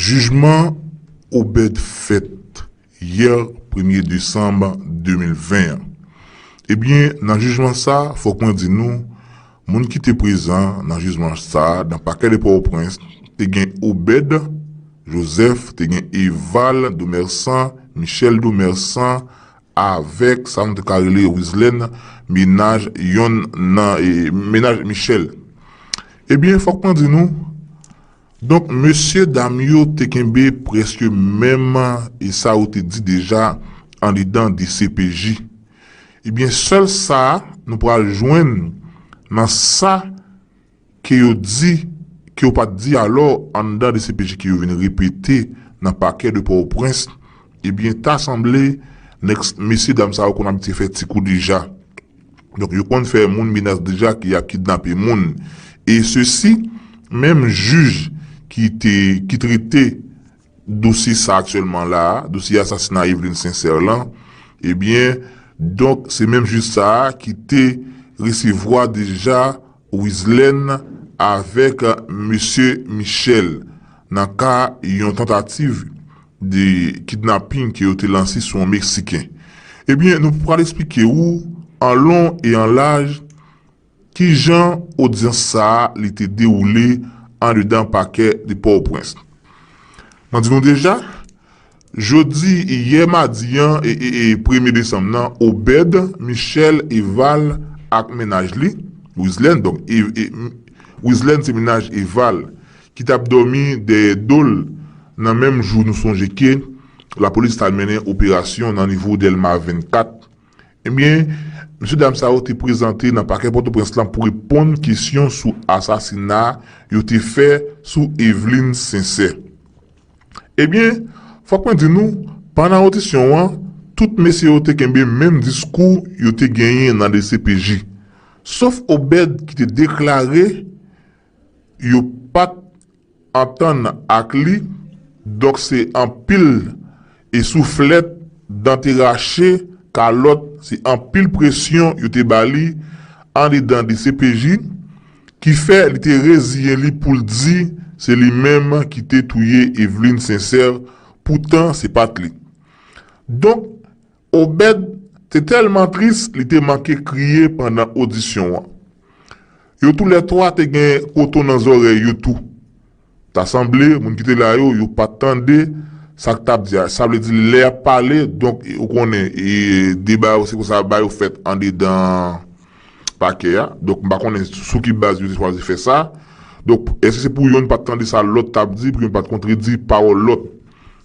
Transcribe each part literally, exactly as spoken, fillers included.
Jijman Obed fèt yè premye desanm de mil ven an. Ebyen, nan jijman sa, fòk mwen di nou, moun ki te prezan nan jijman sa, nan pakè de Pòtoprens, te gen Obed Joseph, te gen Eval Domersan, Michel Domersan, avèk sa nou te ka rele Wislène, mennaj yonn nan, e, mennaj Michel. Ebyen, fòk mwen di nou, donk, mesye dam yo te kenbe prèske menm e sa yo te di deja andedan D C P J. Ebyen, sèl sa nou pral jwenn nan sa ke yo di, ke yo pa t di alò anndan D C P J ke yo vin repete nan pakè de Pòtoprens, ebyen, ta sanble nèg, mesye dam sa yo konn abitye fè ti kou deja. Donk, yo konn fè moun menas deja ke y ap kidnape moun. E sesi, menm jij ki te, ki trete dosye sa aktyèlman la a, dosye asasina Eveline Sincère lan, ebyen, donk, se menm jij sa a ki te resevwa deja Wislène avèk mesye Michel nan ka yon tantativ de kidnaping ke yo te lanse sou yon Meksiken. Ebyen, nou pral eksplike ou an lon e an laj kijan odyans sa a li te dewoule andedan pakè de Pòtoprens. Mwen di nou deja, jodi, yè madi an, e, e, e, premye desanm nan, Obed, Michel, Eval ak mennaj li, Wislène, donk, e, e, m-, Wislène se mennaj Eval, ki t ap dòmi dèyè do l nan menm jou nou sonje ke lapolis t al mennen operasyon nan nivo Dèlma vennkat. Ebyen, mesye dam sa yo te prezante nan pakè Pòtoprens lan pou reponn kesyon sou asasina yo te fè sou Eveline Sincère. Ebyen, fòk mwen di nou, pandan odisyon an, tout mesye yo te kenbe menm diskou yo te genyen nan D C P J. Sof Obed ki te deklare yo pa t antann ak li, donk se anpil e souflèt, dan te rache, kalòt, se anpil presyon yo te ba li andedan D C P J, ki fè li te reziyen li pou l di se li menm ki te touye Eveline Sincère, poutan se pa t li. Donk, Obed te tèlman tris, li te manke kriye pandan odisyon an. Yo toulètwa te gen koton nan zòrèy yo tou. Ta sanble, moun ki te la yo, yo pa t tande sa k t ap di a. Sa vle di, lè y ap pale, donk, ou konnen, e, deba yo, se konsa, ba yo fèt andedan pakè a. Donk, m pa konnen sou ki baz yo te chwazi fè sa. Donk, èske se pou yonn pa t tande sa lòt t ap di, pou yonn pa t kontredi pawòl lòt?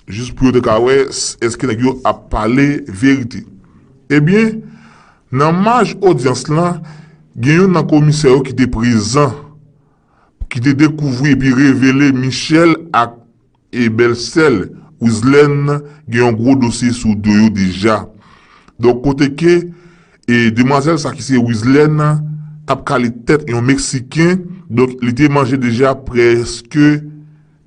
Jis pou yo te ka wè s-, èske nèg yo ap pale verite. Ebyen, nan maj odyans lan, gen youn nan komisè yo ki te prezan, ki te dekouvri epi revele Michel ak, e, bèlsè l Wislène gen yon gwo dosye sou do yo deja. Donk, kote ke, e, demwazèl sa ki se Wislène t ap kale tèt yon Meksiken, donk, li te manje deja prèske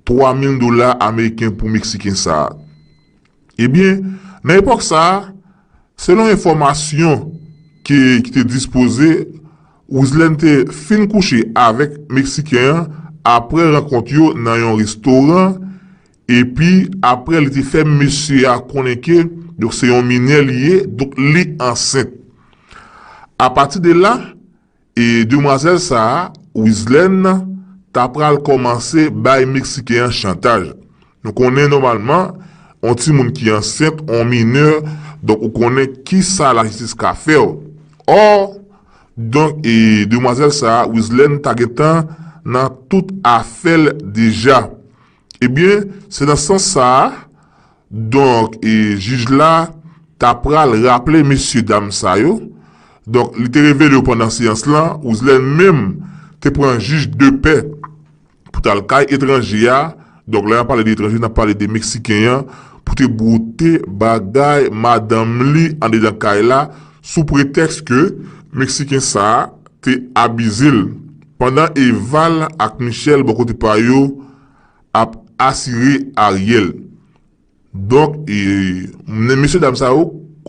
twa mil dola ameriken pou Meksiken sa a. Ebyen, nan epòk sa a, selon enfòmasyon ki, ki te dispoze, Wislène te fin kouche avèk Meksiken an apre rankont yo nan yon restoran, epi apre li te fè mesye a konnen ke, donk, se yon minè li ye, donk, li ansent. Apati de la, e demwazèl sa a, Wislène, ta pral kòmanse bay Meksiken an chantaj. Nou konnen nòmalman, yon timoun ki ansent, yon minè, donk ou konnen kisa lajistis ka fè w. Ò, donk, e demwazèl sa a, Wislène, ta gentan nan tout afè l deja. Ebyen, se nan sans sa a, donk, e jij la ta pral raple mesye dam sa yo. Donk, li te revele yo pandan seyans lan, Wislène menm te pran jij de pè pou t al kay etranje a. Donk, lè n ap pale de etranje, n ap pale de Meksiken an, pou te bwote bagay madanm li andedan kay la, sou pretèks ke Meksiken sa a te abize l pandan Eval ak Michel bò kote pa yo ap asire Ariel. Donk, e, mesye dam sa yo,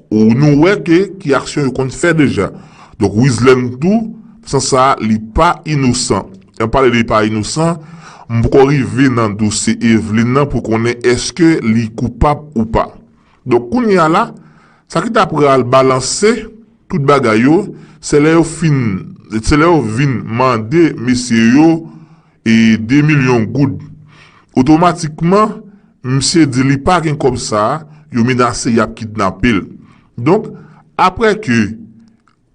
ou, nou wè ke ki aksyon yo konn fè deja. Donk, Wislène tou, sans sa a, li pa inosan. Lè m pale de pa inosan, M poko rive nan dosye Eveline nan pou konnen èske li koupab ou pa. Donk, kounye a la, sa ki ta pral balanse tout bagay yo, se lè yo fin, se lè yo vin mande mesye yo e de milyon goud. Otomatikman, misye di li pa gen kòb sa a, yo menase y ap kidnape l. Donk, apre ke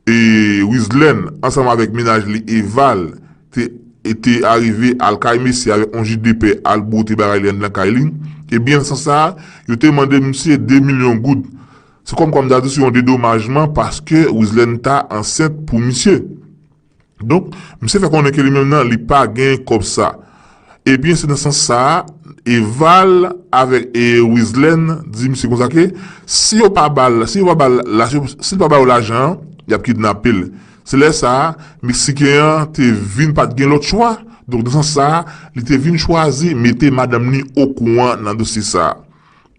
e Wizlène, ansanm avèk mennaj li Eval, te, te arive al kay mesye avèk yon jidepè al bwote bagay li anndan kay li, ebyen, nan sans sa a, yo te mande misye de milyon goud. Se kòmkwa m ta di se yon dedomajman paske Wizlène ta ansent pou misye. Donk, misye fè konnen ke li menm nan, li pa gen kòb sa. Ebyen, se nan sans sa a, Eval avèk e, Wizlène di misye konsa ke si yo pa ba l, si yo pa ba l, la, si, si l pa ba yo lajan an, y ap kidnape l. Se lè sa a, Meksiken an te vin pa t gen lòt chwa. Donk, nan sans sa a, li te vin chwazi mete madanm li okouran nan dosye sa a.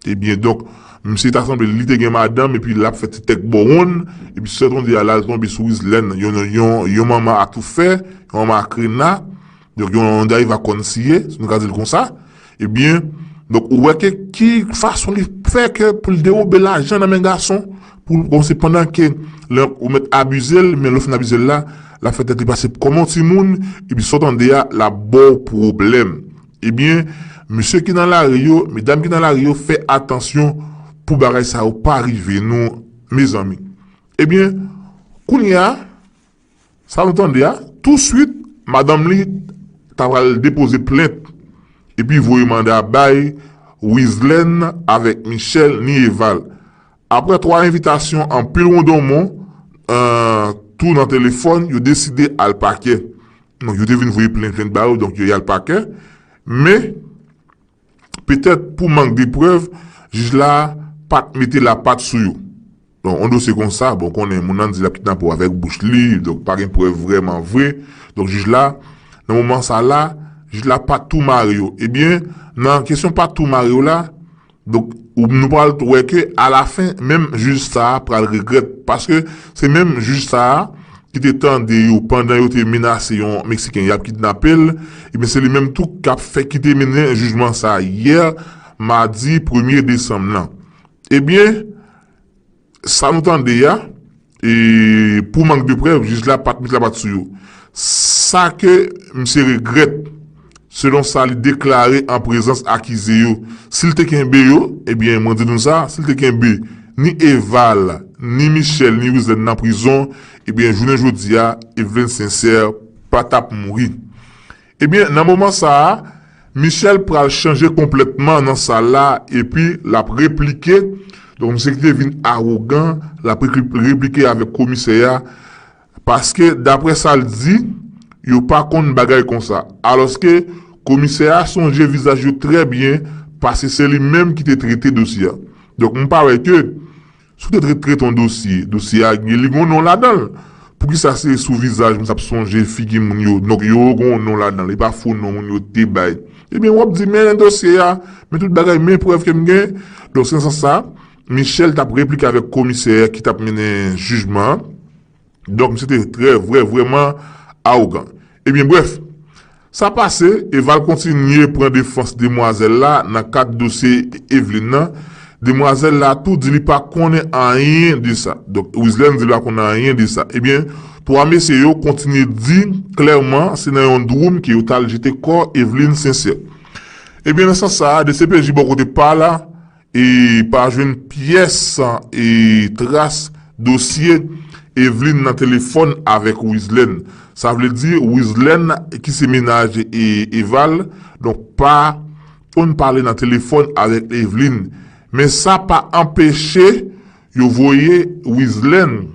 Ebyen, donk, misye ta sanble li te gen madanm, epi l ap fè ti tèk bò wonn, epi sètonde a la, l tonbe sou Wizlène, yon, yon, yon manman atoufè, yon manman akrena, donk, yon, yon dayva kòn siye, si nou ka di l konsa. Ebyen, donk, ou wè ke ki fason li fè ke pou l dewobe lajan nan men gason, pou l kòmanse pandan ke lè ou mèt abize l, men lè w fin abize l la, l ap fè tèt li pase kòm yon timoun, epi sa w tande a, l ap ba w pwoblèm. Ebyen, mesye ki nan lari yo, medam ki nan lari yo, fè atansyon pou bagay sa yo pa rive nou, mezanmi. Ebyen, kounye a, sa nou tande a, touswit, madanm li ta pral depoze plent, epi voye manda bay Wizlène avèk Michel ni Eval. Apre twa envitasyon, anpil wondonmon, euh, tou nan telefòn, yo deside al pakè. Donk, yo te vin voye plent, plent ba yo, donk yo al pakè. Men, petèt pou mank de prèv, jij la pa t mete lapat sou yo. Donk, yon dosye konsa, bon, konnen moun nan di l ap kidnape w avèk bouch li, donk pa gen prèv vrèman vre. Donk, jij la, nan moman sa la, jij la pa t tou mare yo. Ebyen, nan kesyon pa t tou mare yo la, donk, ou, nou pral wè ke alafen, menm jij sa a pral regrèt. Paske se menm jij sa a ki te tande yo pandan yo te menase yon Meksiken y ap kidnape l, ebyen, se li menm tou k ap fè, ki te mennen jijman sa a yè, madi premye desanm nan. Ebyen, sa nou tande a, e pou mank de prèv, jij la pa t met lapat sou yo. Sa ke misye regrèt, selon sa li deklare an prezans akize yo, si l te kenbe yo, ebyen, mwen di nou sa, si l te kenbe ni Eval, ni Michel, ni Wizlène nan prizon, ebyen, jounen jodi a, Eveline Sincère pa t ap mouri. Ebyen, nan moman sa a, Michel pral chanje konplètman nan sal la, epi l ap replike. Donk, misye ki te vin awogan, l ap repli-, replike avèk komisè a, paske, daprè sa l di, yo pa konn bagay konsa. Alòske, komisè a sonje vizaj yo trè byen, paske se li menm ki te trete dosye a. Donk, m pa wè ke Si w te trete yon dosye, dosye a gen, li gen yon non ladan l. Poukisa se sou vizaj moun sa ap sonje figi moun yo? Donk, yo gen yon non ladan l, e pa fo non moun yo te bay. Ebyen, w ap di, men dosye a, men tout bagay, men prèv ke m gen. Donk, se nan sans sa, Michel t ap replike avèk komisè ki t ap mennen jijman an. Donk, misye te trè, vrè, vrèman awogan. Ebyen, brèf, sa pase, Eval kontinye pran defans demwazèl la nan kad dosye Eveline nan. Demwazèl la tou di li pa konnen anyen de sa. Donk, Wizlène di li pa konnen anyen de sa. Ebyen, twa mesye yo kontinye di klèman se nan yon dwoum ke yo t al jete kò Eveline Sincère. Ebyen, nan sans sa a, D C P J bò kote pa l la, e pa jwenn pyès e tras dosye Eveline nan telefòn avèk Wizlène. Sa vle di Wizlène ki se mennaj e Eval, donk pa konn pale nan telefòn avèk Eveline. Men sa pa anpeche yo voye Wizlène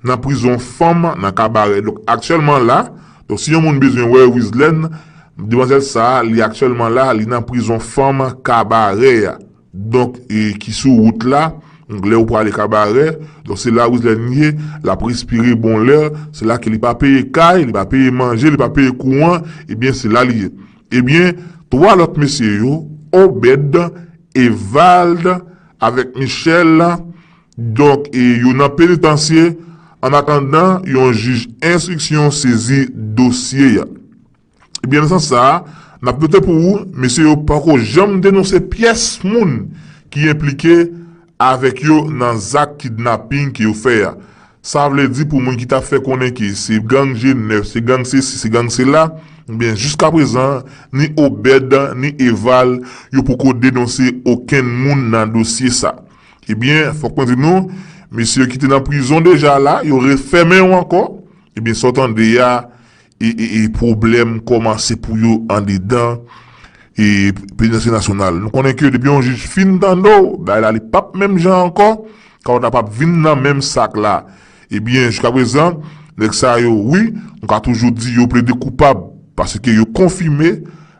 nan prizon fanm nan Kabarè. Donk, aktyèlman la, donk, si yon moun bezwen wè Wizlène, demwazèl sa a, li aktyèlman la, li nan prizon fanm Kabarè a. Donk, e, ki sou wout la, donk, lè ou prale Kabarè, donk, se la Wizlène ye, l ap respire bon lè, se la ke li pa peye kay, li pa peye manje, li pa peye kouran, ebyen, se la li ye. Ebyen, twa lòt mesye yo, Obed, Evald, avèk Michel, donk, e, yo nan penitansye, annatandan yon jij enstriksyon sezi dosye a. Ebyen, nan sans sa a, N ap note pou ou, mesye yo poko janm denonse pyès moun ki enplike avèk yo nan zak kidnaping ke yo fè a. Sa vle di pou moun ki t ap fè konnen ke se gang G nèf, se gang sesi, se gang sela, ebyen jiska prezan, ni Obed, ni Eval, yo poko denonse okenn moun nan dosye sa. Ebyen, fòk mwen di nou, mesye ki te nan prizon deja la, yo refèmen yo ankò. Ebyen, sa w tande a, e, e, e pwoblèm kòmanse pou yo andedan e penitansye nasyonal. Nou konnen ke depi yon jij fin tande w, bagay la li p ap menm jan ankò, kawòt la p ap vin nan menm sak la. Ebyen, jiska prezan, nèg sa yo, wi, nou ka toujou di yo plede koupab, paske yo konfime,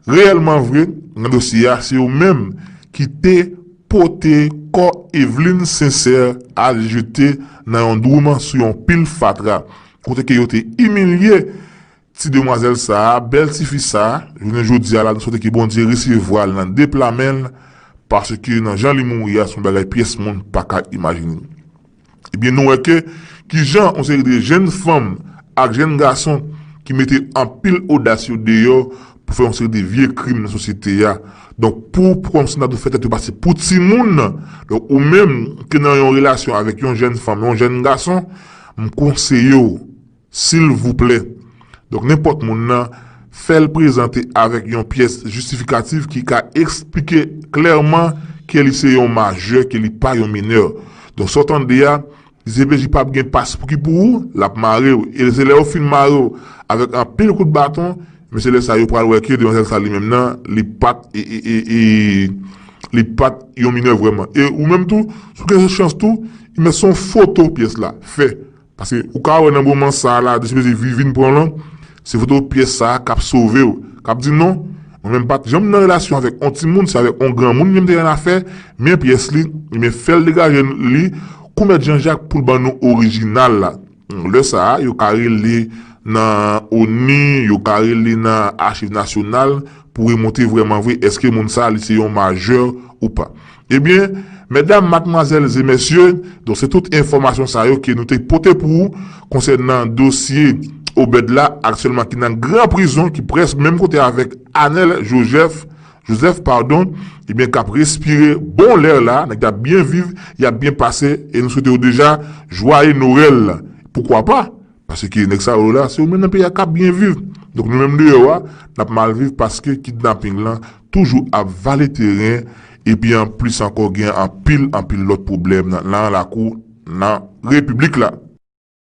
reyèlman vre, nan dosye a, se yo menm ki te pote kò Eveline Sincère al jete nan yon dwouman sou yon pil fatra, kote ke yo te imilye ti demwazèl sa a, bèl tifi sa a, jounen jodi a la, nou swete ke Bondye resevwa l nan de pla men l, paske nan jan li mouri a, se yon bagay pyès moun pa ka imajine. Ebyen, nou wè ke kijan yon seri de jèn fanm ak jèn gason ki mete anpil odas yo deyò pou fè yon seri de vye krim nan sosyete a. Donk, pou, pou kòmsi n ap fè tèt yo pase pou timoun, donk, ou menm ki nan yon relasyon avèk yon jèn fanm, yon jèn gason, m konseye w, silvouplè. Donk, nenpòt moun nan, fè l prezante avèk yon pyès jistifikatif ki ka eksplike klèman ke li se yon majè, ke li pa yon minè. Donk, sa w tande a, D C P J p ap gen pas pou ki pou ou, l ap mare w. E se lè yo fin mare w avèk anpil kout baton, men se lè sa yo pral wè ke demwazèl sa li menm nan, li pa t, e, e, e, e, li pa t yon minè vrèman. E ou menm tou, si w gen chans tou, li mèt se yon foto pyès la fè. Paske ou ka wè nan moman sa a la, D C P J vin, vin pran w lan, se foto pyès sa a k ap sove w, k ap di non, mwen menm pa t janm nan relasyon avèk yon timoun, se avèk yon granmoun ke m te gen afè, men pyès li, men fè l degaje li, kou mèt Jan Jak pou l ban nou orijinal la. Lè sa a, yo ka rele nan ONI, yo ka rele nan Achiv Nasyonal pou remonte vrèman vre, èske moun sa a, li se yon majè ou pa. Ebyen, medam, madmwazèl e mesye, donk se tout enfòmasyon sa yo ke nou te pote pou ou konsènan dosye Obed la, aktyèlman ki nan gran prizon, ki prèske menm kote avèk Anèl Jojèf, Joseph, padon, ebyen, k ap respire bon lè la, nèg y ap byen viv, y ap byen pase, e nou swete yo deja jwaye Nwèl. Poukwa pa? Paske nèg sa yo la, se yo menm nan peyi a k ap byen viv. Donk, nou menm deyò a, n ap mal viv paske kidnaping lan toujou ap vale teren, epi anplis ankò, gen anpil, anpil lòt pwoblèm nan, nan lakou, nan repiblik la.